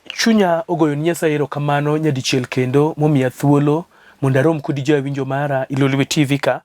Chunya ogoyo ni Nyasaye erokamano nyadichiel kendo momiya thuolo mondo arom kodi jawinjo mara e Lolwe TV ka.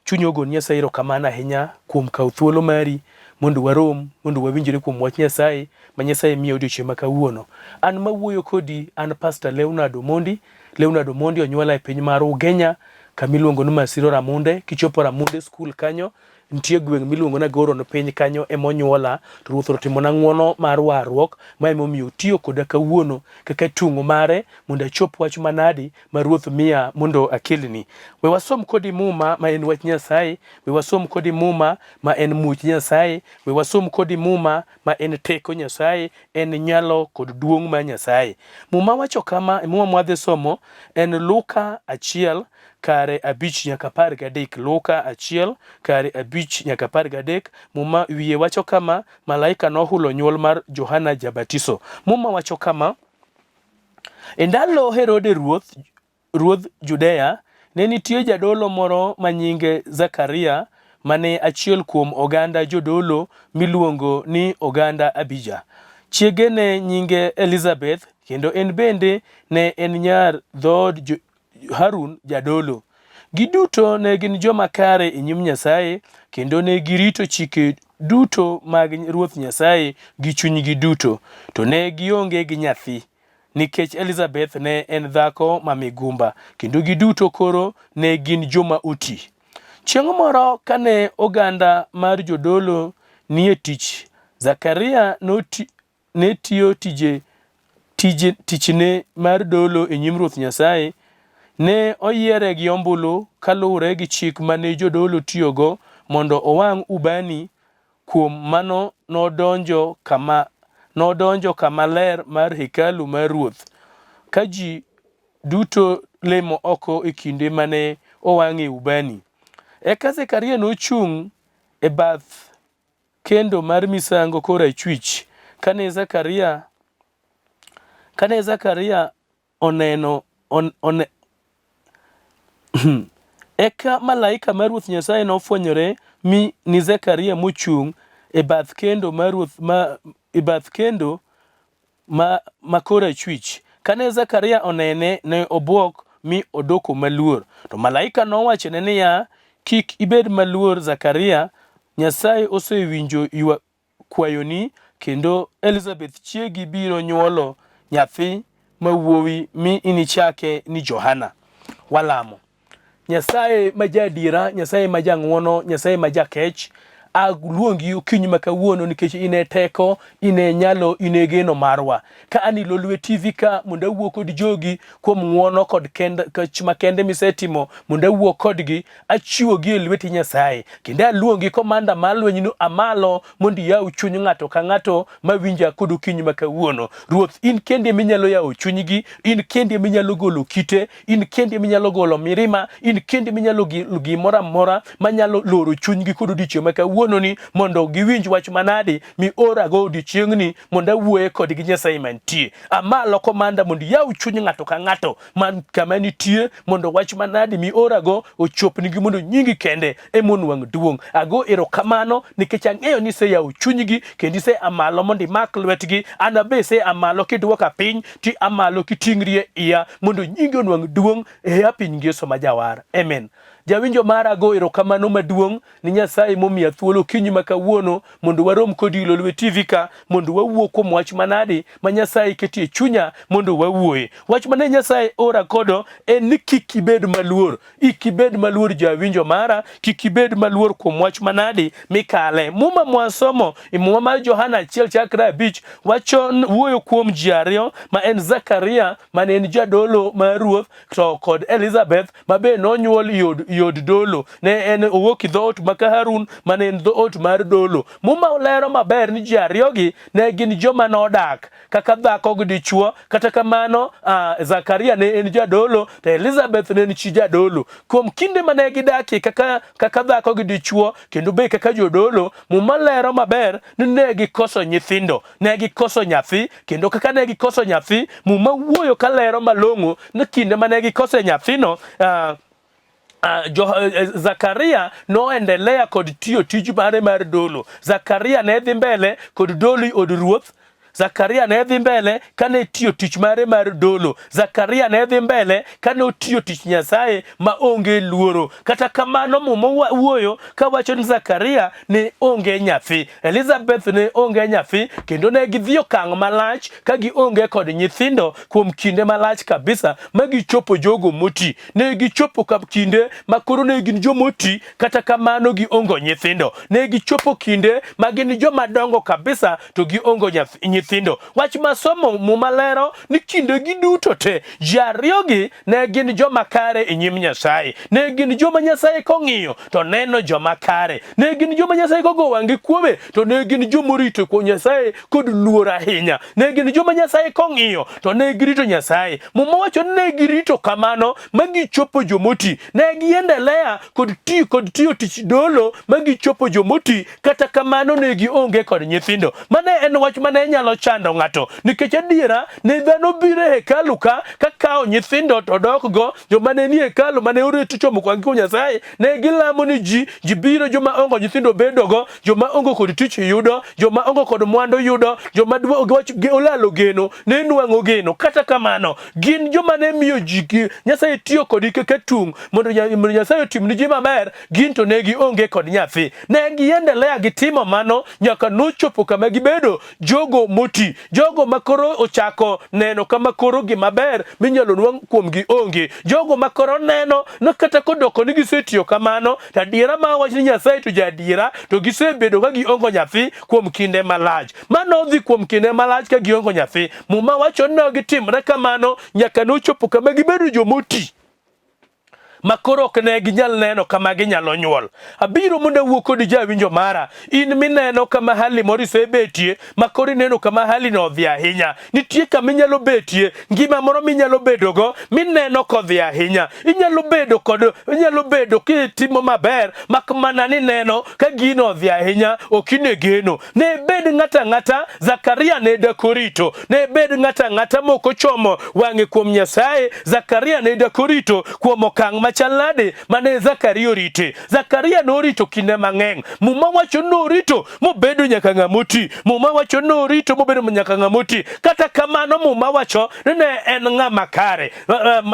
Chunya ogo ni Nyasaye erokamano ahinya kuom kawo thuolo mari mondo warom mondo wawinjre kuom wach Nyasaye ma Nyasaye miya odiochieng' ma kawuono. An mawuoyo kodi an Pastor Leonard Omondi. Leonard Omondi onyuola e piny mar Ugenya kama iluongo ni Masiro Ramunde. Kichopo Ramunde school kanyo Nitie gweng' miluongo ni Agoro no piny kanyo ema onyuola, to Ruoth otimona ng'wono mar warruok, ma emomiyo otiyo koda kawuono kaka tung'o mare mondo achop wach manadi ma Ruoth miya mondo akelni. We wasom kodi Muma ma en wach Nyasaye, we wasom kodi Muma ma en much Nyasaye, we wasom kodi Muma ma en teko Nyasaye, en nyalo kod duong' mar Nyasaye. Muma wacho kama, e Muma mwadhi somo en Luka achiel kare abich nyaka 13. Luka achiel kare abich nyaka 13. Muma wiye wacho kama, malaika nohulo nyuol mar Johana Jabatiso. Muma wacho kama, e ndalo Herode ruoth, ruodh Judea, ne nitie jadolo moro ma nyinge Zakaria mane achiel kuom oganda jodolo miluongo ni oganda Abija. Chiege ne nyinge Elizabeth kendo en bende ne en nyar dhood Harun jadolo. Giduto ne gin joma kare e nyim Nyasaye kendo ne girito chike duto mag Ruoth Nyasaye gi chunygi duto. To ne gionge gi nyathi, nikech Elizabeth ne en dhako ma migumba, kendo giduto koro ne gin joma oti. Chieng' moro kane oganda mar jodolo nie tich, Zakaria noti, ne tiyo tije, tije, tichne mar dolo e nyim Ruoth Nyasaye, ne oyiere gi ombulu kaluwore gi chik mane jodolo tiyogo mondo owang' ubani. Kuom mano nodonjo kama, nodonjo kama ler mar hekalu mar Ruoth, ka ji duto lemo oko e kinde mane owang'e ubani. Eka Zekaria nochung' e bath kendo mar misango korachwich. Kane Zakaria kane Zakaria oneno on, one, Eka malaika mar Ruoth Nyasaye nofwenyore mi ni Zekaria mochung' e bath kendo mar Ruoth ma e bath kendo ma, ma korachwich. Kane Zakaria onene, ne obwok mi odoko maluor. To malaika nowachone niya, Kik ibed maluor Zakaria, Nyasaye osewinjo ywa kwayoni kendo Elizabeth chiegi biro nyuolo nyathi ma wuowi mi inichake ni Johana. Walamo. Nyasaye ma jaadiera, Nyasaye ma jang'wono, Nyasaye ma jakech, aluongi okinyi ma kawuono nikech in e teko, in e nyalo, in e geno marwa. Ka an e Lolwe TV ka mondo awuo kod jogi kuom ng'wono kod kend, kech makende misetimo mondo awuo kodgi, achiwogi e lweti Nyasaye. Kendo aluongi komanda mar lwenyno amalo mondo iyaw chuny ng'ato ka ng'ato mawinja kod okinyi ma kawuono. Ruoth, in kendi eminyalo yawo chunygi, in kendi eminyalo golo kite, in kendi eminyalo golo mirima, in kendi eminyalo gimoro amora manyalo loro chunygi kod odiechieng' ma kawuononi mondo giwinj wach manadi mi orago odiechieng'ni mondo awuoye kodgi Nyasaye mantie. Amalo komanda mondo iyaw chuny ng'ato ka ng'ato man kama nitie mondo wach manadi mi orago ochopnigi mondo nyingi kende ema onwang' duong'. Ago erokamano nikech ang'eyo ni iseyawo chunygi kendo ise amalo mondo imak lwetgi. An abe ise amalo kidwoka piny ti amalo kiting'ri e iya mondo nyingi onwang' duong' e ya piny Yesu ma jawar. Amen. Jawinjo mara ago erokamano maduong' ni Nyasaye momiya thuolo okinyi ma kawuono mondo warom kodi Lolwe TV ka mondo wawuo kuom wach manadi ma Nyasaye ketie chunya mondo wawuoye. Wach mane Nyasaye ora kodo en ni kik ibed maluor. Kik ibed maluor jawinjo mara, kik ibed maluor kuom wach manadi mikale. Muma mwasomo e Muma mar Johana achiel chakre abich wacho wuoyo kuom ji ariyo ma en Zakaria mane en jadolo mar ruoth to kod Elizabeth ma be nonyuol i od dolo. Ne en owuok e dhoot ma ka Harun mane en dhoot mar dolo. Muma lero maber ni ji ariyogi ne gin joma nodak kaka dhako gi dichwo. Kata kamano, Zakaria ne en jadolo to Elizabeth ne en chi jadolo. Kuom kinde mane gidakie kaka, kaka dhako gi dichwo kendo be kaka jodolo, Muma lero maber ni ne gikoso nyithindo, ne gikoso nyathi, kendo kaka ne gikoso nyathi, Muma wuoyo ka lero malong'o ni kinde mane gikose nyathino, Zakaria noendelea kod tiyo tij mare mar dolo. Zakaria ne dhi mbele kod dolo i od ruoth. Zakaria ne dhi mbele kane tiyo tich mare mar dolo. Zakaria ne dhi mbele kane otiyo tich Nyasaye ma onge luoro. Kata kamano Muma wuoyo kawacho ni Zakaria ne onge nyathi. Elizabeth ne onge nyathi kendo ne gidhi okang' malach ka gionge kod nyithindo kuom kinde malach kabisa ma gichopo jogo moti. Ne gichopo ka kinde ma koro ne gin jomoti kata kamano giongo nyithindo. Ne gichopo kinde ma gin joma dongo kabisa to giongo nyithindo. Wach ma somo Muma lero ni kindegi duto te ji ariyogi ne gin joma kare e nyim Nyasaye. Ne gin joma Nyasaye kong'iyo to neno joma kare. Ne gin joma Nyasaye kogo wang'gi kuome to ne gin joma orito kuom Nyasaye kod luor ahinya. Ne gin joma Nyasaye kong'iyo to ne girito Nyasaye. Muma wacho ni ne girito kamano ma gichopo jomoti. Ne giendelea kod ti kod tiyo tich dolo ma gichopo jomoti kata kamano ne gionge kod nyithindo. Mane en wach mane nyalo chando ng'ato nikech adiera ne dhano biro e hekalu ka ka kawo nyithindo to dokgo. Joma ne nie hekalu mane orito chomo kwang'gi kuom Nyasaye ne gilamo ni ji ji biro, joma ongo nyithindo bedogo, joma ongo kod tich yudo, joma ongo kod mwandu yudo, joma olalo geno ne nwang'o geno. Kata kamano gin joma ne miyo ji Nyasaye tiyo kodgi kaka tung' mondo Nyasaye otim ni ji maber, gin to ne gionge kod nyathi. Ne giendelea gi timo mano nyaka nochopo kama gibedo jogo moti, jogo ma koro ochako neno kama koro gima ber minyalo nwang' kuomgi onge, jogo ma koro neno ni kata kodoko ni gisetiyo kamano to adiera ma wach ni Nyasaye to jaadiera, to gisebedo ka giongo nyathi kuom kinde malach. Mano odhi kuom kinde malach ka giongo nyathi. Muma wacho ni ne gitimre kamano nyaka nochopo kama gibedo jomoti ma koro ok ne ginyal neno kama ginyalo nyuol. Abiro mondo awuo kodi jawinjo mara, in mineno kama hali moro isebetie, ma koro ineno kama hali no odhi ahinya. Nitie kama inyalo betie, ngima moro minyalo bedogo, mineno kodhi ahinya. Inyalo bedo kod, inyalo bedo kitimo maber, mak mana ni neno ka gino odhi ahinya, ok ine geno. Ne bed ng'ato ang'ata, Zakaria ne dak orito. Ne bed ng'ato ang'ata mok ochomo wang'e kuom Nyasaye, Zakaria ne dak orito kuom okang' machal nade mane Zakaria orite. Zakaria norito kinde mang'eny. Muma wacho ni norito mobedo nyaka ng'ama oti. Muma wacho ni norito mobedo nyaka ng'ama oti. Kata kamano Muma wacho ni ne en ng'ama kare.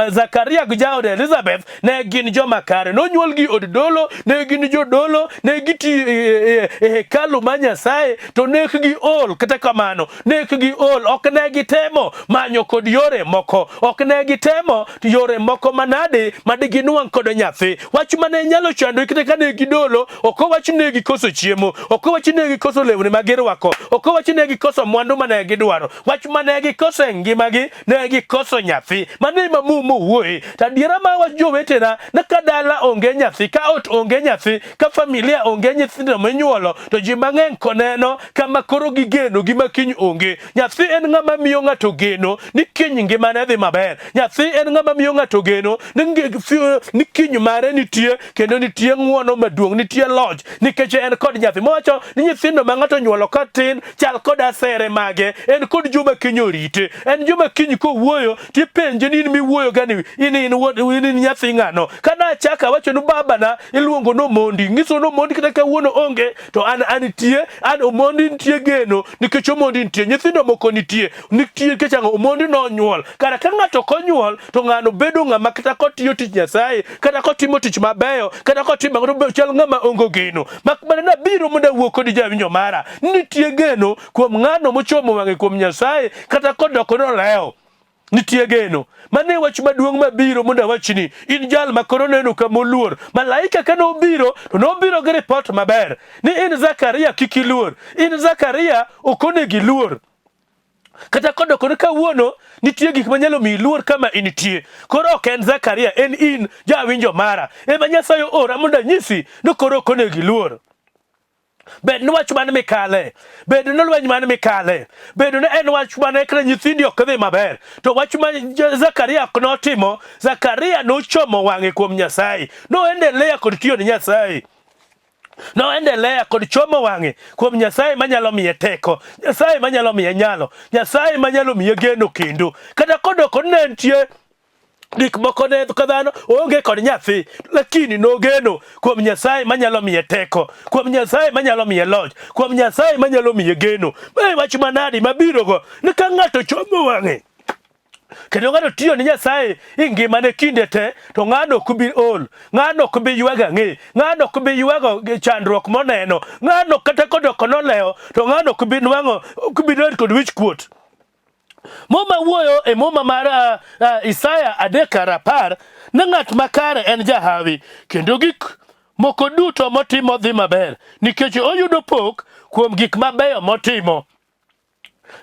Zakaria gi jaode Elizabeth ne gin joma kare. Nonyuolgi od dolo, ne gin jodolo, ne gitiyo e, e, e hekalu mar Nyasaye, to ne ok giol. Kata kamano, ne ok giol, ok ne gitemo manyo kod yore moko, ok ne gitemo yore moko manade ma diginwang' kod nyathi. Wach mane nyalo chando kata ka ne gidolo, ok owach ne gikoso chiemo, ok owach ne gikoso lewni ma girwako, ok owach ne gikoso mwandu mane gidwaro. Wach mane gikoso e ngimagi ne gikoso nyathi. Mano ema Muma owuoye. To adiera ma wach jowetena, ni ka dala onge nyathi, ka ot onge nyathi, ka familia onge nyithindo minyuolo, to ji mang'eny koneno kama koro gigeno gima kiny onge. Nyathi en ng'ama miyo ng'ato geno ni kiny ngimane dhi maber. Nyathi en ng'ama miyo ng'ato geno ni kiny mare nitie kendo nitie ng'wono maduong', nitie loch nikech en kod nyathi. Mowacho ni nyithindo ma ng'ato onyuolo ka tin chal kod asere mage, en kod joma kiny orite. En joma kiny kowuoyo tipenje ni in miwuoyo gani in in wuod in in nyathi ng'ano. Ka nachako awacho ni babana iluongo ni Omondi, nyiso ni Omondi kata kawuono onge to an antie, an Omondi nitie geno nikech Omondi nitie, nyithindo moko nitie, nitie nikech ang'o Omondi nonyuol. Kara ka ng'ato ok onyuol to ng'ano bedo ng'ama kata kotiyo tich Nyasaye, kata kotimo tich mabeyo, kata kotimo ang'o to chal ng'ama onge geno. Mak mana nabiro mondo awuo kodi jawinjo mara, nitie geno kuom ng'ano mochomo wang'e kuom Nyasaye kata kodoko nolewo. Nitie geno. Mano e wach maduong' mabiro mondo awachni. In jal ma koro neno kama oluor. Malaika ka nobiro, to nobiro gi ripot maber ni in Zakaria kik iluor. In Zakaria ok onego iluor. Kata kodoko ni kawuono nitie gik manyalo miyi luor kama intie. Koro ok en Zakaria, en in jawinjo mara. Ema Nyasaye oora mondo anyisi ni koro ok onego iluor. Bed ni wach mane mikale, bed ni lweny mane mikale, bed ni en wach mane kata nyithindi ok dhi maber. To wach ma Zakaria ok notimo, Zakaria nochomo wang'e kuom Nyasaye. Noendelea kod tiyo ne Nyasaye. Noendelea kod chomo wang'e kuom Nyasaye manyalo miye teko, Nyasaye manyalo miye nyalo, Nyasaye manyalo miye geno kendo. Kata kodoko ne nitie Gik moko ne ka dhano oonge kod nyathi, lakini nogeno kuom Nyasaye manyalo miye teko, kuom Nyasaye manyalo miye loch, kuom Nyasaye manyalo miye geno. Mae wach manadi mabirogo ni ka ng'ato chomo wang'e kendo ng'ato tiyo ni Nyasaye e ngimane kinde te, to ng'ano ok bi ol, ng'ano ok bi ywago ang'e, ng'ano ok bi ywago chandruok moneno, ng'ano kata kodoko nolewo, to ng'ano ok bi nwang'o, ok bi bedo kod wich kuot. Muma wuoyo e muma mar Isaya 3:10 ni ng'at makare en jahawi kendo gik moko duto motimo dhi maber nikech oyudo pok kuom gik mabeyo motimo.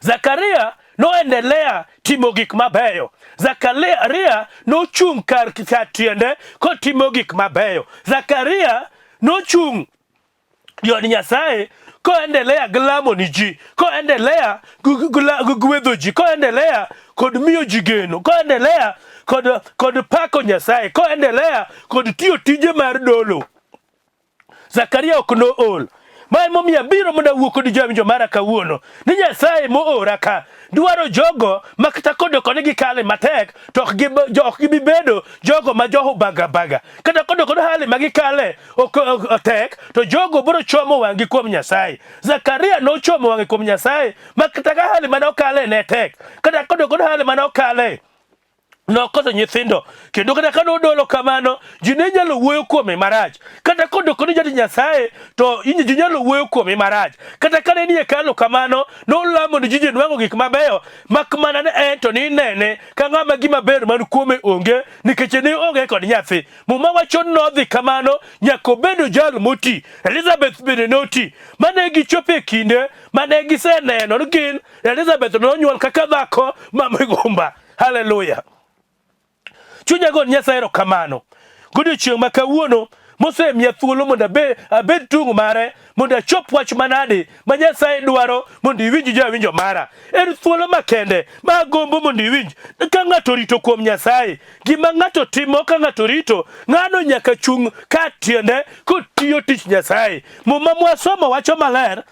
Zakaria noendelea timo gik mabeyo. Zakaria nochung' kar tiende kotimo gik mabeyo. Zakaria nochung' e od Nyasaye koendelea gi lamo ni ji, koendelea gi gwedho ji, koendelea kod miyo ji geno, koendelea kod pako Nyasaye, koendelea kod tiyo tije mar dolo. Zakaria ok nool. Ma emomiyo abiro mondo awuo kod jawinjo mara kawuono ni Nyasaye moora ka dwaro jogo ma kata kodoko ni gikale matek to ok gibi bedo jogo ma johubagabaga. Kata kodoko ni hali ma gikale ok tek to jogo biro chomo wang'gi kuom Nyasaye. Zakaria nochomo wang'e kuom Nyasaye ma kata ka hali mane okale ne tek. Kata kodoko ni hali mane okale nokoso nyithindo kendo kata ka nodolo kamano ji ne nyalo wuoyo kuome marach kata kodoko ni jatich Nyasaye to ji nyalo wuoyo kuome marach kata ka ne ni hekalu kamano nolamo ni ji ji nwang'o gik mabeyo mak mana ni en to ninene ka ng'ama gima ber man kuome onge nikech ne onge kod nyathi. Muma wacho ni nodhi kamano nyaka obedo jal moti. Elizabeth bende noti mane gichopo e kinde mane giseneno ni gin Elizabeth nonyuol kaka dhako ma migumba. Haleluya. Chunya go Nyasaye erokamano. Godiochieng' ma kawuono mosemiya thuolo mondo abed tung' mare mondo achop wach manade ma Nyasaye dwaro mondo iwinj jawinjo mara. En thuolo makende ma agombo mondo iwinj ka ng'ato rito kuom Nyasaye. Gima ng'ato timo ka ng'ato rito, ng'ano nyaka chung' ka tiende kotiyo tich Nyasaye. Muma mwasomo wacho maler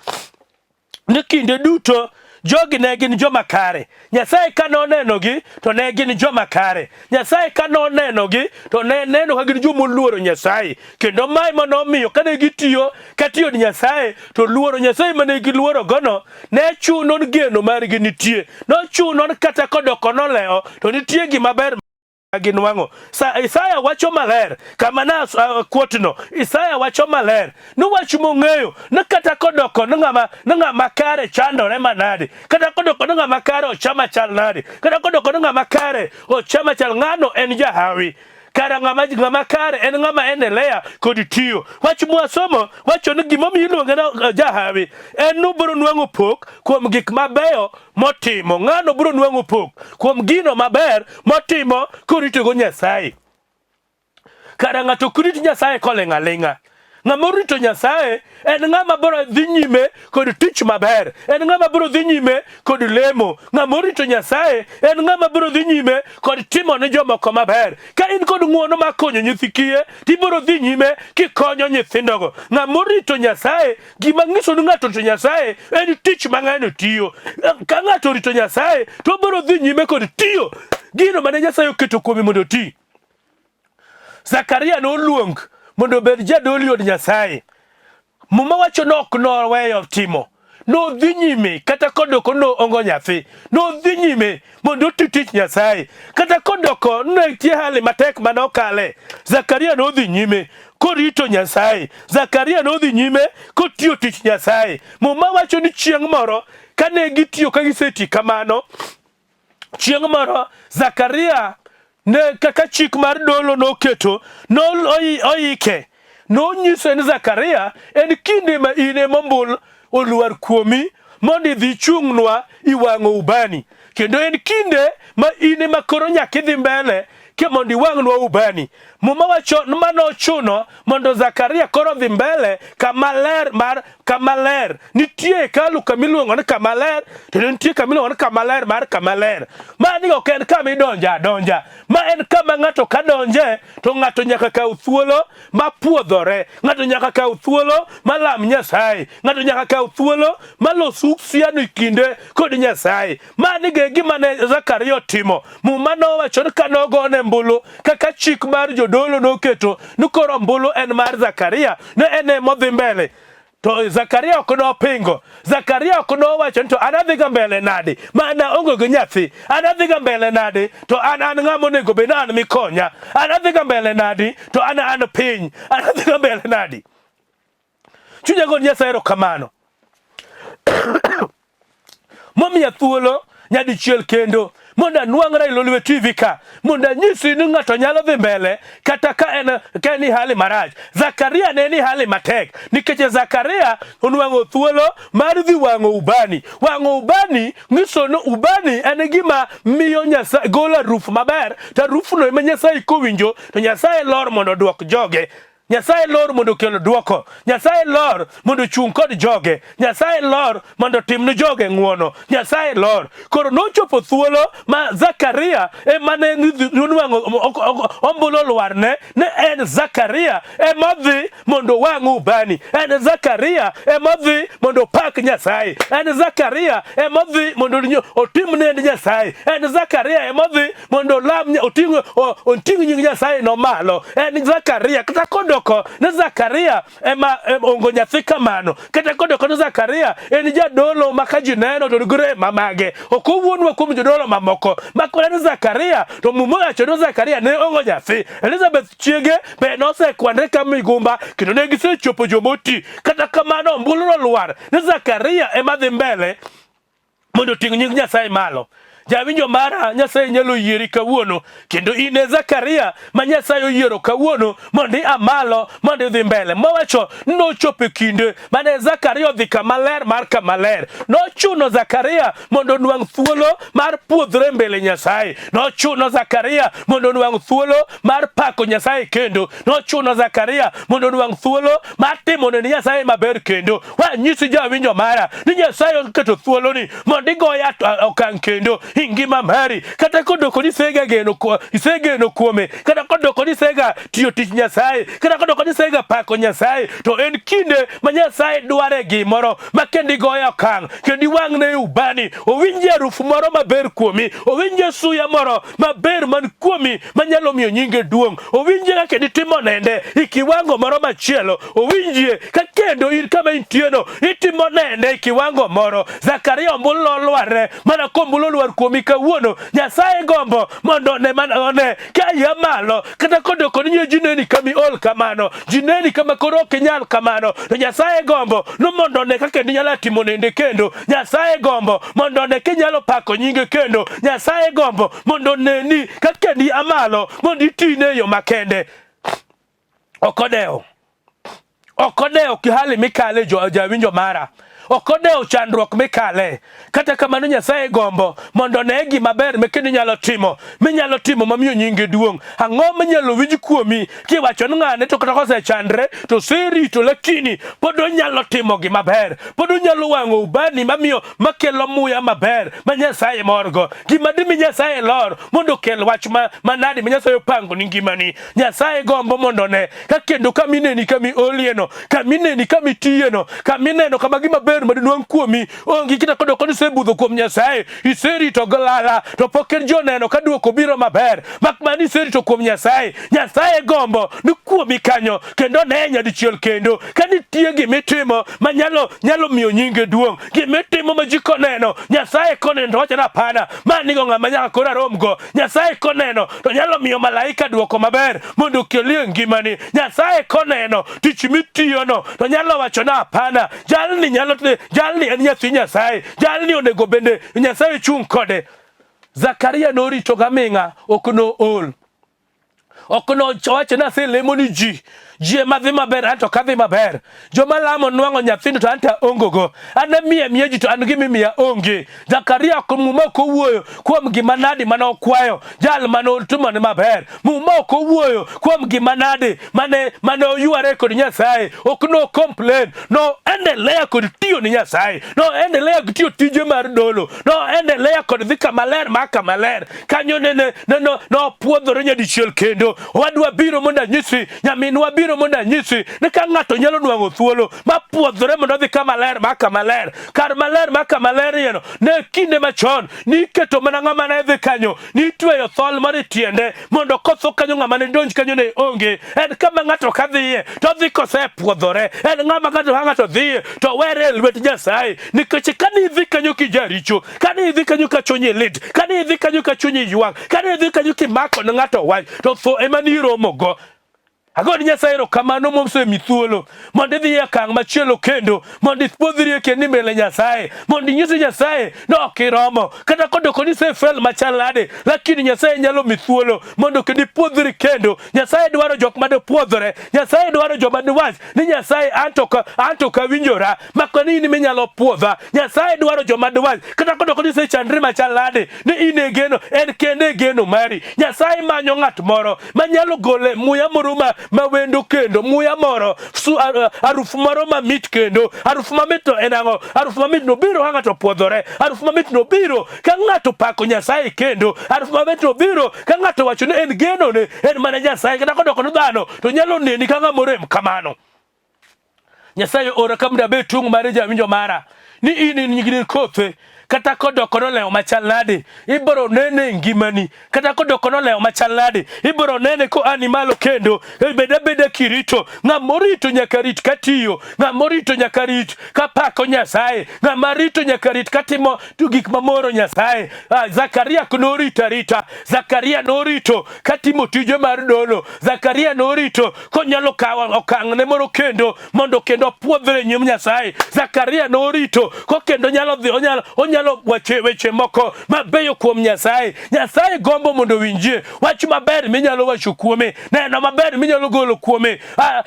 ni kinde duto jogi ne gin joma kare. Nyasaye ka nonenogi to ne gin joma kare. Nyasaye ka nonenogi to ne neno ka gin joma oluoro Nyasaye. Kendo mae ma nomiyo kane gitiyo katiyo ni Nyasaye to luoro Nyasaye mane giluoro gono ne chuno ni geno margi nitie. Nochuno ni kata kodoko nolewo to nitie gima ber ginwang'o. Sa Isaya wacho maler kama na kuotno. Isaya wacho maler ni wach mong'eyo ni kata kodoko ni ng'ama kare chandore manade, kata kodoko ni ng'ama kare ochama chal nade, kata kodoko ni ng'ama kare ochama chal, ng'ano en jahawi. Kara ng'ama kare en ng'ama endelea kod tiyo. Wach mwasomo wacho ni gimomiyo iluonge ni jahawi en ni obiro nwang'o pok kuom gik mabeyo motimo. Ng'ano biro nwang'o pok kuom gino maber motimo koritogo Nyasaye. Kara ng'ato ok rit Nyasaye koling' aling'a. Ng'ama orito Nyasaye en ng'ama biro dhi nyime kod tich maber, en ng'ama biro dhi nyime kod lemo. Ng'ama orito Nyasaye en ng'ama biro dhi nyime kod timo ne jomoko maber. Ka in kod ng'wono mar konyo nyithi kiye, tibiro dhi nyime kikonyo nyithindogo. Ng'ama orito Nyasaye Gima nyiso ni ng'ato orito Nyasaye en tich ma ng'ano tiyo. Ka ng'ato orito Nyasaye to obiro dhi nyime kod tiyo gino mane Nyasaye oketo kuome mondo oti. Zakaria noluong mondo obed jadolo e od Nyasaye. Muma wacho ni ok noweyo timo. Nodhi nyime kata kodoko noongo nyathi. Nodhi nyime mondo oti tich Nyasaye. Kata kodoko ne nitie hali matek mane okale, Zakaria nodhi nyime korito Nyasaye. Zakaria nodhi nyime kotiyo tich Nyasaye. Muma wacho ni chieng' moro kane gitiyo ka giseti kamano, chieng' moro Zakaria ne kaka chik mar dolo noketo noike nonyise ni Zakaria en kinde ma in ema ombul olwar kuomi mondo idhi ichung'nwa iwang'o ubani kendo en kinde ma in ema koro nyaka idhi mbele ke mondo iwang'nwa ubani. Muma wacho ma nochuno mondo Zakaria koro dhi mbele kama ler mar kama ler. Nitie hekalu kama iluongo ni kama ler to nitie kama iluongo ni kama ler mar kama ler. Mani ok en kama idonje adonja. Ma en kama ng'ato ka donje to ng'ato nyaka kaw thuolo ma puodhore. Ng'ato nyaka kaw thuolo ma lam Nyasaye. Ng'ato nyaka kaw thuolo ma los uhusiano e kinde kod Nyasaye. Mani e gima ne Zakaria otimo. Muma nowacho ni ka nogone ombulu kaka chik mar jodolo noketo ni koro ombulu en mar Zakaria, ne en ema odhi mbele. To Zakaria ok nopingo. Zakaria ok nowacho ni to an adhiga mbele nadi ma an aonge gi nyathi? An adhiga mbele nadi to an an ng'ama onego bed ni an mikonya? An adhiga mbele nadi to an an piny? An adhiga mbele nadi? Chunya go Nyasaye erokamano. Momiya thuolo nyadichiel kendo mondo anwang'ra e Lolwe TV ka mondo anyisi ni ng'ato nyalo dhi mbele kata ka en ka en e hali marach. Zakaria ne ni hali matek nikech Zakaria onwang'o thuolo mar dhi wang'o ubani. Wang'o ubani nyiso ni ubani en gima miyo Nyasaye golo harufu maber to harufuno ema Nyasaye kowinjo to Nyasaye lor mondo oduok joge. Nyasaye lor mondo okel dwoko. Nyasaye lor mondo ochung' kod joge. Nyasaye lor mondo otim ne joge ng'wono. Nyasaye lor. Koro nochopo thuolo ma Zakaria ema ne nwang'o ombulu olwarne, ne en Zakaria ema dhi mondo owang' ubani. En Zakaria ema dhi mondo opak Nyasaye. En Zakaria ema dhi mondo otim nend Nyasaye. En Zakaria ema dhi mondo olam oting' oting' nying Nyasaye no malo. En Zakaria kata kodoko ne Zakaria ema ongo nyathi kamano, kata kodoko ne Zakaria en jadolo ma ka ji neno to nigi rem mage. Ok owuonwa kuom jodolo mamoko mak mana ni Zakaria to Muma owacho ni Zakaria ne ongo nyathi. Elizabeth chiege be nosekwanre ka migumba kendo ne gisechopo jomoti. Kata kamano ombulu nolwar ni Zakaria ema dhi mbele mondo oting' nying Nyasaye malo. Jawinjo mara, Nyasaye nyalo yieri kawuono, kendo in e Zakaria ma Nyasaye oyiero kawuono mondo ia malo mondo idhi mbele. Mowacho ni nochopo e kinde mane Zakaria odhi kama ler mar kama ler. Nochuno Zakaria mondo onwang' thuolo mar puodhre mbele Nyasaye. Nochuno Zakaria mondo onwang' thuolo mar pako Nyasaye kendo. Nochuno Zakaria mondo onwang' thuolo mar timo ne Nyasaye maber kendo. Wanyisi jawinjo mara ni Nyasaye oketo thuoloni mondo igoye okang' kendo e ngima mari, kata kodoko ni isega geno isegeno kuome, kata kodoko ni isega tiyo tich Nyasaye, kata kodoko ni isega pako Nyasaye, to en kinde ma Nyasaye dware gimoro ma kendo igoye okang' kendo iwang'ne ubani, owinje harufu moro maber kuomi, owinje suya moro maber man kuomi manyalo miyo nyinge duong', owinje kaka itimo nende e kiwango moro machielo, owinjie ka kendo in kama intieno itimo nende e kiwango moro. Zakaria ombulu nolwarre mana kombulu olwar kuomi kawuono. Nyasaye gombo mondo one mana one ka ia malo, kata kodoko ni ji neni kama iol kamano, ji neni kama koro ok inyal kamano, to Nyasaye gombo ni mondo one kaka inyalo timo nende kendo. Nyasaye gombo mondo one kinyalo pako nyinge kendo. Nyasaye gombo mondo oneni ka kendo ia malo mondo itine e yo makende. Ok odewo. Ok odewo hali mikale jawinjo mara. Ok odewo chandruok mikale. Kata kamano Nyasaye gombo mondo one gima ber ma kendo inyalo timo, minyalo timo mamiyo nyinge duong'. Ang'o minyalo winj kuomi kiwacho ni ng'ane to kata kosechandre to oserito lakini pod onyalo timo gima ber, pod onyalo wang'o ubani mamiyo makelo muya maber ma Nyasaye morgo. Gima dimi Nyasaye lor mondo okel wach ma manadi ma Nyasaye opango ni ngimani. Nyasaye gombo mondo one ka kendo kama ineni kama iolieno, kama ineni kama itiyeno, kama ineno kama gima ber ma dinwang' kuomi onge kata kodoko ni isebudho kuom Nyasaye, iserito galala to pok en joneno ka duoko biro maber, mak mana iserito kuom Nyasaye. Nyasaye gombo ni kuomi kanyo kendo ne nyadichiel kendo ka nitie gimitimo manyalo nyalo miyo nyinge duong', gimitimo ma ji koneno Nyasaye koneno to wacho ni hapana, ma nigo ng'ama nyaka koro aromgo. Nyasaye koneno to nyalo miyo malaika duoko maber mondo okelie ngimani. Nyasaye koneno tich mitiyono to nyalo wacho ni hapana, jalni nyalo, jalni en nyathi Nyasaye, jalni onego bende Nyasaye chung' kode. Zakaria norito gaming'a, ok nool. Ok nowacho ni aselemo ni ji, ji ema dhi maber, an to ok adhi maber. Joma lamo nwang'o nyathino to an to aongego. An amiyo amiya ji to an gima imiya onge. Zakaria ok Muma ok owuoyo kuom gima nadi mane okwayo jal mane otimone maber. Muma ok owuoyo kuom gima nadi mane oyware kod Nyasaye. Ok no complain. No en Noendelea kod tiyo ni Nyasaye, noendelea gi tiyo tije mar dolo, noendelea kod dhi kama ler ma kama ler. Kanyo nene nopuodhore nyadichiel kendo. Owadwa biro mondo anyisi, nyaminwa biro mondo anyisi ni ka ng'ato nyalo nwang'o thuolo ma puodhore mondo odhi kama ler ma kama ler, kar maler ma kama ler yeno ne kinde machon niketo mana ng'ama ne dhi kanyo nitweyo thol mar e tiende mondo kotho kanyo ng'ama ne donj kanyo ne onge. En kama ng'ato ka dhiye to odhi kosepuodhore. En ng'ama ng'ato ka ng'ato dhiye to were e lwet Nyasaye, nikech kane idhi kanyo kijaricho, kane idhi kanyo ka chunyi lit, kane idhi kanyo ka chunyi ywak, kane idhi kanyo kimako ne ng'ato wach, to tho ema niromogo. Agoni Nyasaye erokamano mosemi thuolo mondo idhi e okang' machielo kendo mondo ipuodhri e kendo mbele Nyasaye mondo inyis Nyasaye ni ok iromo kata kodoko ni isefel machal nade, lakini Nyasaye nyalo mi thuolo mondo kendo ipuodhri kendo. Nyasaye dwaro jok madopuodhore. Nyasaye dwaro joma diwach ni Nyasaye anto ok awinjora mak ni in minyalo puodha. Nyasaye dwaro joma diwach kata kodoko ni isechandri machal nade ni in e geno, en kende e geno mari. Nyasaye manyo ng'at moro manyalo gole muya moro ma wendo kendo muya moro harufu moro mamit kendo. Harufu mamit to en ang'o? Harufu mamit no biro ka ng'ato opuodhore. Harufu mamit no biro ka ng'ato pako Nyasaye kendo. Harufu mamit no biro ka ng'ato wacho ni en genone en mana Nyasaye, kata kodoko ni dhano to nyalo neni ka ng'ama orem kamano. Nyasaye ora ka mondo abed tung' mare jawinjo mara ni in in gi kothe kata kodoko nolewo machal nade ibiro nene e ngimani, kata kodoko nolewo machal nade ibiro nene koani malo kendo. Bed abeda kirito. Ng'ama orito nyaka rit katiyo, ng'ama orito nyaka rit kapako Nyasaye, ng'ama rito nyaka rit katimo gik mamoro Nyasaye. Zakaria norito arita. Zakaria norito katimo tije mar dolo. Zakaria norito konyalo kawo okang'ne moro kendo mondo kendo opuodhre e nyim Nyasaye. Zakaria norito kokendo nyalo dhi onyalo wache weche moko mabeyo kuom Nyasaye. Nyasaye gombo mondo owinjie wach maber minyalo wacho kuome, neno maber minyalo golo kuome,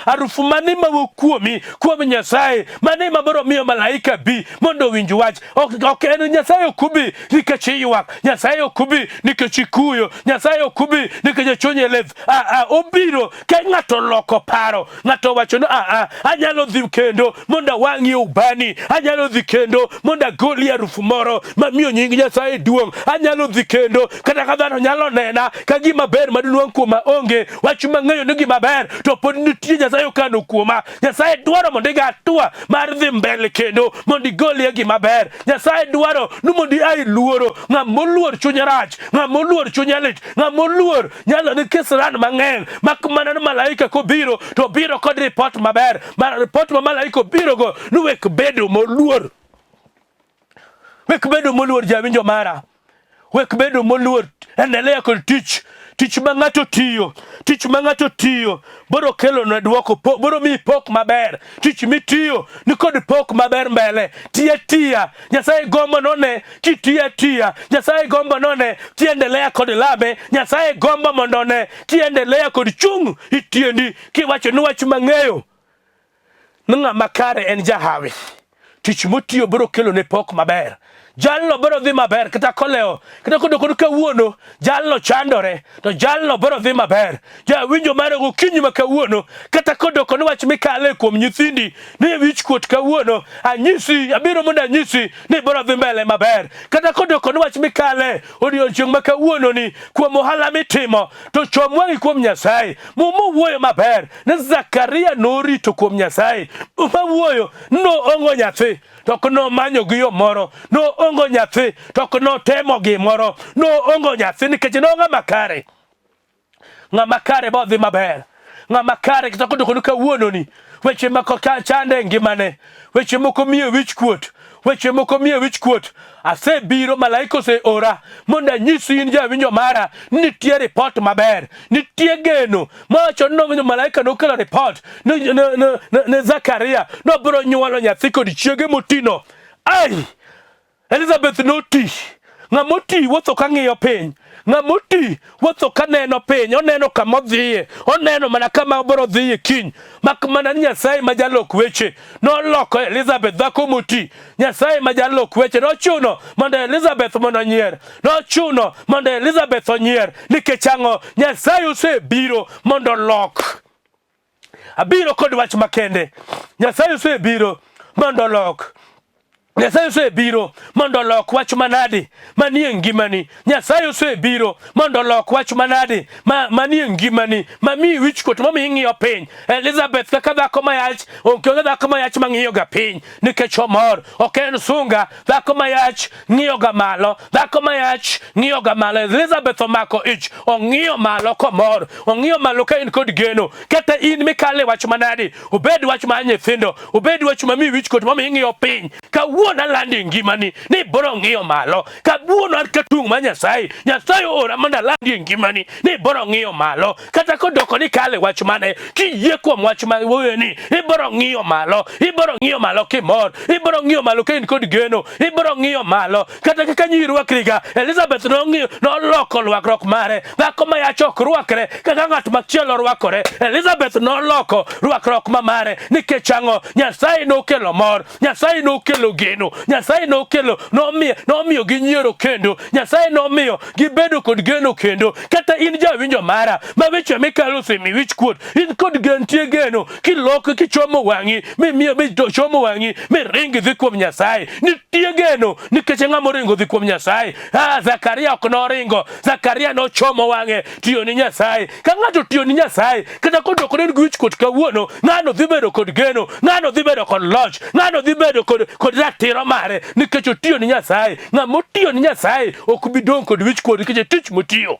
harufu mane mawuok kuomi kuom Nyasaye, mane mabiro miyo malaika bi mondo owinj wach. Ok en Nyasaye ok obi nikech iywak, Nyasaye ok obi nikech ikuyo, Nyasaye ok obi nikech chunyi lit. Obiro ka ng'ato loko paro, ng'ato wacho ni anyalo dhi kendo mondo awang'ie ubani, anyalo dhi kendo mondo agolie harufu moro mamiyo nying Nyasaye duong', anyalo dhi kendo kata ka dhano nyalo nena ka gima ber maduong' kuoma onge, wach mang'eyo ni gima ber to pod nitie Nyasaye okano kuoma. Nyasaye dwaro mondo iga hatua mar dhi mbele kendo mondo igolie gima ber. Nyasaye dwaro ni mondo ia e luoro. Ng'ama oluor chunye rach, ng'ama oluor chunye lit, ng'ama oluor nyalo ni kisran mang'eny, mak mana ni malaika kobiro to obiro kod ripot maber. Ma ripot ma malaika obirogo ni wek bedo moluor. Wek bedo moluor jawinjo mara. Wek bedo moluor. Endelea kod tich. Tich ma ng'ato tiyo, tich ma ng'ato tiyo biro kelo ne dwoko, biro miyi pok maber. Tich mitiyo ni kod pok maber mbele. Tiya tiya, Nyasaye gombo none kitiya tiya. Nyasaye gombo none kiendelea kod lame. Nyasaye gombo mondo one kiendelea kod chung' itiendi kiwacho ni wach mang'eyo ni ng'ama kare en jahawi. Tich motiyo biro kelo ne pok maber. Jalno biro dhi maber kata kolewo, kata kodoko kawuono jalno chandore, to jalno biro dhi maber. Jawinjo mara gokinyi ma kawuono, kata kodoko ni wach mikale kuom nyithindi ni wich kuot kawuono, anyisi, abiro mondo anyisi ni biro dhi mbele maber. Kata kodoko ni wach mikale odiochieng' ma kawuono ni kuom ohala mitimo, to chom wang'i kuom Nyasaye. Muma wuoyo maber ni Zakaria norito kuom Nyasaye. Muma wuoyo noongo nyathi to ok nomanyo gi yo moro, noongo nyathi to ok notemo gimoro, noongo nyathi nikech nong'ama kare. Ng'ama kare bodhi maber. Ng'ama kare kata kodoko ni kawuono ni weche moko chande e ngimane, weche moko miye wich kuot, weche moko miye wich kuot. Asebiro, malaika oseora mondo anyisi in jawinjo mara ni nitie ripot maber, nitie geno. Mawacho ni malaika nokelo ripot ne Zakaria nobiro nyuolo nyathi kod chiege motino. Ai! Elizabeth noti. Ng'ama oti wuotho ka ng'iyo piny. Ng'ama oti wuotho ka neno piny, oneno kama odhiye, oneno mana kama obiro dhiye kiny. Mak mana ni Nyasaye ma jalok weche noloko Elizabeth dhako moti. Nyasaye ma jalok weche nochuno mondo Elizabeth mondo onyier. Nochuno mondo Elizabeth onyier nikech ang'o? Nyasaye osebiro mondo olok. Abiro kod wach makende. Nyasaye osebiro mondo olok Nyasaye osebiro mondo olok wach manadi manie ngimani. Nyasaye osebiro mondo olok wach manadi ma, manie ngimani mamiyi wichkuot mamiyi ing'iyo piny. Elizabeth kaka dhako mayach, onge dhako mayach mang'iyoga piny nikech omor, ok en sunga. Dhako mayach ng'iyoga malo, dhako mayach ng'iyoga malo. Elizabeth omako ich, ong'iyo malo komor, ong'iyo malo ka in kod geno. Kata in mikale wach manadi, obed wach mar nyithindo, obed wach mamiyi wichkuot mamiyo ing'iyo piny. Kawuono alando e ngimani ni ibiro ng'iyo malo. Kawuono an katung' mar Nyasaye, Nyasaye oora mondo alandi e ngimani ni ibiro ng'iyo malo. Kata kodoko ni kale wach mane, kiyie kuom wach ma wuoyoni, ibiro ng'iyo malo, ibiro ng'iyo malo kimor, ibiro ng'iyo malo ka in kod geno, ibiro ng'iyo malo. Kata kaka nyi rwakriga, Elizabeth nong'iyo, noloko rwakruok mare. Dhako ma yach ok rwakre kaka ng'at machielo rwakore. Elizabeth noloko rwakruok ma mare nikech ang'o? Nyasaye nokelo mor, Nyasaye nokelo geno, Nyasaye nokelo nomiyo nomiyo ginyiero kendo, Nyasaye nomiyo gibedo kod geno kendo. Kata in jawinjo mara ma weche mikalo osemi wich kuot, in kod gentie geno kiloko kichomo wang'i mimiyo michomo wang'i miring idhi kuom Nyasaye. Nitie geno nikech ng'ama oringo dhi kuom Nyasaye. Ah, Zakaria ok noringo, Zakaria nochomo wang'e tiyo ni Nyasaye. Ka ng'ato tiyo ni Nyasaye, kata kodoko ne en gi wichkuot kawuono, ng'ano dhi bedo kod geno, ng'ano dhi bedo kod loch, ng'ano dhi bedo kod, kod ratiro mare nikech otiyo ni Nyasaye. Ng'ama otiyo ni Nyasaye ok bi dong' kod wichkuot nikech tich motiyo.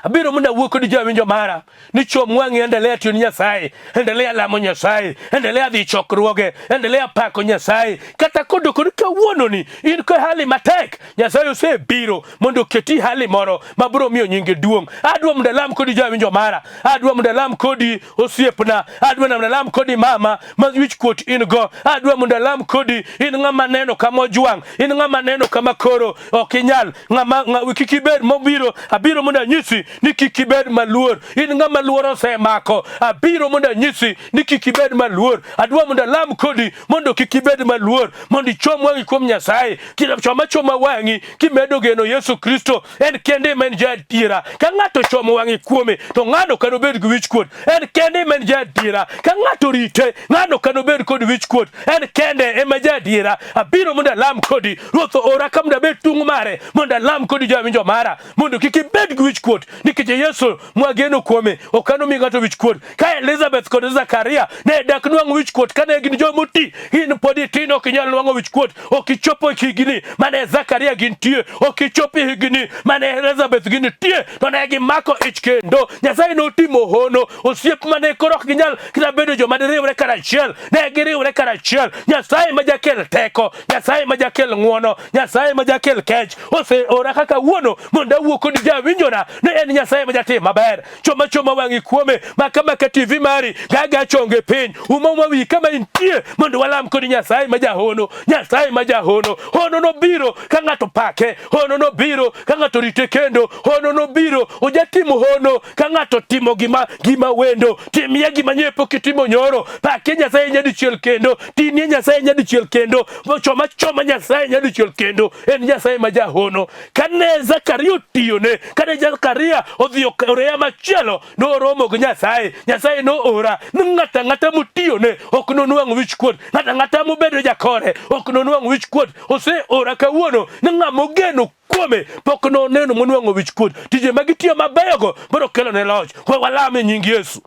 Abiro mondo awuo kod jawinjo mara ni chom wang'i, endelea tiyo ni Nyasaye, endelea lamo Nyasaye, endelea dhi chokruoge, endelea pako Nyasaye. Kata kodoko ni kawuononi in ko hali matek, Nyasaye osebiro mondo oketi hali moro ma biro miyo nyinge duong'. Adwa mondo alam kodi jawinjo mara, adwa mondo alam kodi osiepna, adwa mondo alam kodi mama ma wich kuot in go, adwa mondo alam kodi in ng'ama neno kama ojwang', in ng'ama neno kama koro ok inyal, ng'ama ng'a, kik ibed mobiro, abiro mondo anyisi ni kik ibed maluor, in ng'ama luor osemako, abiro mondo anyisi ni kik ibed maluor, adwa mondo alam kodi mondo kik ibed maluor, mondo ichom wang'i kuom Nyasaye, choma choma wang'i kimedo geno Yesu Kristo, en kende ema en jaadiera. Ka ng'ato ochomo wang'e kuome, to ng'ano ok nobed gi wichkuot. En kende ema en jaadiera. Ka ng'ato orite, ng'ano ok nobed kod wichkuot. En kende ema jaadiera. Abiro mondo alam kodi. Ruoth oora ka mondo abed tung' mare, mondo alam kodi jawinjo mara, mondo kik ibed gi wichkuot, nikech Yesu mwageno kuome ok anomi ng'ato wichkuot. Ka Elizabeth kod Zakaria ne dak nwang'o wichkuot kane gin joma oti, in pod itin ok inyal nwang'o wichkuot. Ok ichopo higni mane Zakaria gintie, ok ichopo higni mane Elizabeth gintie, to ne gimako ich kendo. Nyasaye notimo hono. Osiep mane koro ok ginyal kata bedo joma diriwre karachiel, ne giriwre karachiel. Nyasaye ma jakel teko, Nyasaye ma jakel ng'wono, Nyasaye ma jakel kech oseora kaka wuono mondo awuo kodi jawinjona ni en Nyasaye ma jatim maber. Choma choma wang'i kuome, maka maka TV mari, gaga chonge piny, uma uma wiyi kama intie mondo walam kodi Nyasaye ma jahono, Nyasaye ma jahono. Hono nobiro ka ng'ato pake, hono nobiro ka ng'ato rite kendo, hono nobiro ojatimo hono ka ng'ato timo gima gima wendo. Timie gima nye pok itimo nyoro, pake Nyasaye nyadichiel kendo, tinie Nyasaye nyadichiel kendo, choma choma Nyasaye nyadichiel kendo, en Nyasaye ma jahono. Kane Zakaria otiyone, kane Zakaria odhi oreya machielo, noromo gi Nyasaye. Nyasaye noora ni ng'ato ang'ata motiyone ok nonwang' wichkuot, ng'ato ang'ata mobedo jakore ok nonwang' wichkuot. Oseora kawuono ni ng'ama ogeno kuome pok noneno monwang'o wichkuot. Tije ma gitiyo mabeyogo biro kelone loch. We walam e nying Yesu.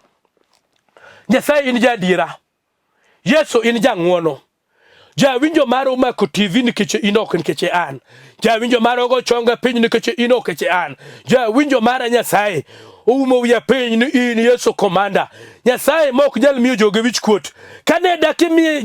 Nyasaye in jaadiera. Yesu in jang'wono. Jawinjo mara omako TV nikech in ok nikech an. Jawinjo mara ogo chonga piny nikech in ok nikech an. Jawinjo mara Nyasaye oumo wiya piny ni in Yesu komanda. Nyasaye ma ok nyal miyo joge wichkuot. Kane dak imiye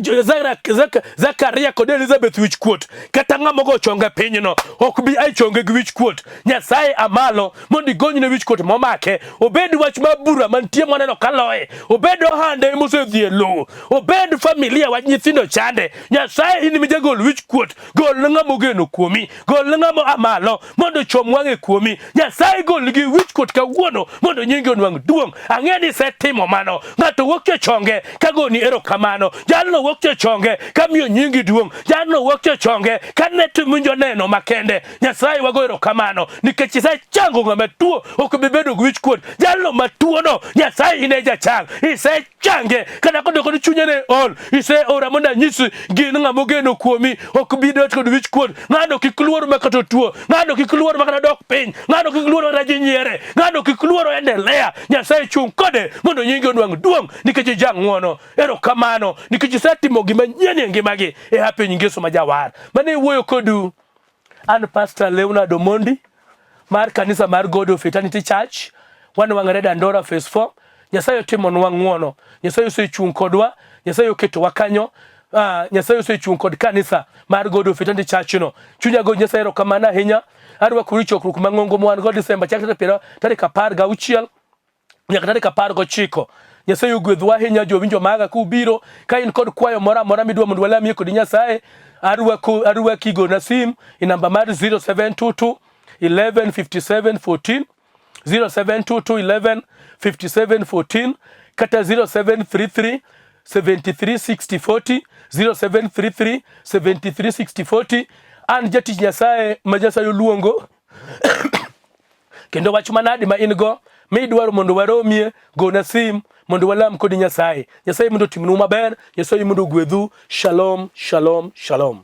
Zakaria kod Elizabeth wichkuot, kata ng'ama ogo chonga pinyno ok bi ai chonge gi wichkuot. Nyasaye amalo mondo igonyne wichkuot momake. Obed wach mar bura mantie moneno kaloye, obed ohande mosedhi e lowo, obed familia wach nyithindo chande. Nyasaye in mijagol wichkuot, gol ne ng'ama ogeno kuomi, gol ne ng'ama oa malo mondo ochom wang'e kuomi. Nyasaye golgi wichkuot kawuono mondo nyingi onwang' duong'. Ang'e ni isetimo mano. erokamano. Ng'ato wuok e chonge ka goni erokamano. Jalno wuok e chonge ka miyo nyingi duong'. Jalno wuok e chonge ka ne tiwinjo neno makende. Nyasaye wago erokamano nikech isechango ng'ama tuo ok bi bedo gi wichkuot. Jalno matuono Nyasaye in e jachang. Isechange kata kodoko ni chunye ne ol. Iseora mondo anyisi gin ng'ama ogeno kuomi ok bi bet kod wichkuot. Ng'ano kik luor ma kata otuo. Ng'ano kik luor ma kata dok piny. Ng'ano kik luor ma kata ji nyiere. Ng'ano kik luor endelea. Nyasaye chung' kode mondo nyingi onwang' duong' nikech ijang'wono. Erokamano nikech isetimo gima nyien e ngimagi e piny Ngeso ma jawar. Mane wuoyo kodu An Pastor Leonard Omondi mar kanisa mar God of Eternity Church, wanwang'ore Dandora Phase 4. Nyasaye otimonwa ng'wono, Nyasaye osechung' kodwa, Nyasaye oketowa kanyo. Nyasaye osechung' kod kanisa mar God of Eternity Church no. Chunya go Nyasaye erokamano ahinya. Arwakoru e chokruok mang'ongo ma wan go Desemba chakre tarik 16 nyaka tarik 19. Nyasaye ogwedhwa ahinya jowinjo maga kubiro. Ka in kod kwayo moro amora midwa mondo walamie kod Nyasaye, arwaki gona sim e namba mar 0722 11 57 14, 0722 11 57 14 kata 0733 73 60 40, 0733 73 60 40. An jatich Nyasaye ma Nyasaye oluongo kendo wach manadi ma in go midwaro mondo waromie, gona sim mondo walam kodi Nyasaye. Nyasaye mondo otimnu maber, Nyasaye mondo ogwedhu. Shalom, shalom, shalom.